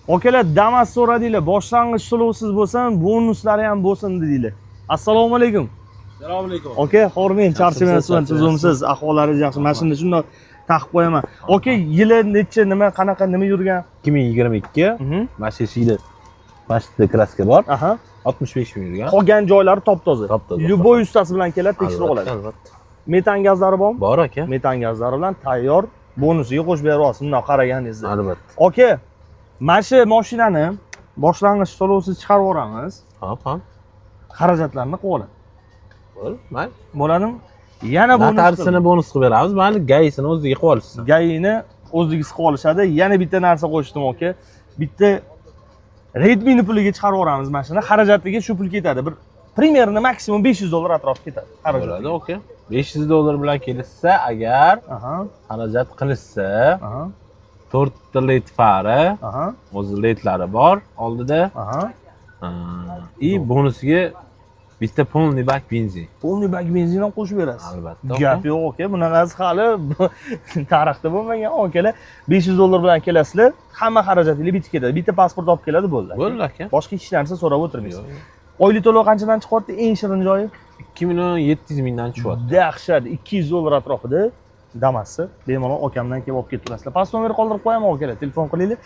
Akalar, Damas so'radinglar, boshlang'ich to'lovsiz bo'lsin, bonuslari ham bo'lsin dedinglar. Assalomu alaykum. Assalomu alaykum. Aka, hormang, charchamayapsizmi? Charchamayapsiz. Tuzumsiz, ahvollaringiz yaxshi. Mana shuni shundoq taqib qo'yaman. Aka, yili necha, nima, qanaqa, nima yurgan? 2022. Mana shu eshikda, mana shu yerda краска bor. 65 ming yurgan. Qolgan joylari top-toza. Top-toza. Любой ustasi bilan keladi, tekshirib oladi. Albatta. Metan gazlari bormi? Bor, aka. Metan gazlari bilan tayyor, bonusiga qo'shib beryapsiz bundoq qaraganingizda. Albatta. Aka, mana shu mashinani boshlang'ich to'lovsiz chiqarib yuboramiz. Hop. Xarajatlarni qilib oladi. Bo'ldi, mayli. Bo'ladimi? Yana bonus. Notariusini bonus qilib beramiz. Mayli, ГАИ sini o'ziga qilib olishsin. ГАИ ni o'zligisi qilib olishadi. Yana bitta narsa qo'shdim, aka. Bitta Redmi'ni puliga chiqarib yuboramiz mashina. Xarajatiga shu pul ketadi. Bir примерно maksimum 500 dollar atrofi ketadi. Xarajat. Bo'ladi, okey. 500 dollar bilan kelishsa, agar xarajat qilishsa, 4 ta led fara, o'zi ledlari bor oldida. И bonusiga bitta полный bak benzin. Полный bak benzin ham qo'shib berasiz. Albatta. Gap yo'q, aka. Bunaqasi hali tarixda bo'lmagan. Akalar, 500 dollar bilan kelasizlar, hamma xarajatingiz bitib ketadi. Bitta pasport olib keladi, bo'ldi. Bo'ldi, aka. Boshqa hech narsa so'rab o'tirmaysiz. Oylik to'lov qanchadan chiqyapti? Eng shirin joyi? 2 million 700 mingdan tushyapti. Dahshat, 200 dollar atrofida Damas'i bemalol okamdan kelib olib ketaverasizlar. Past nomer qoldirib qo'yaman, akalar, telefon qilinglar.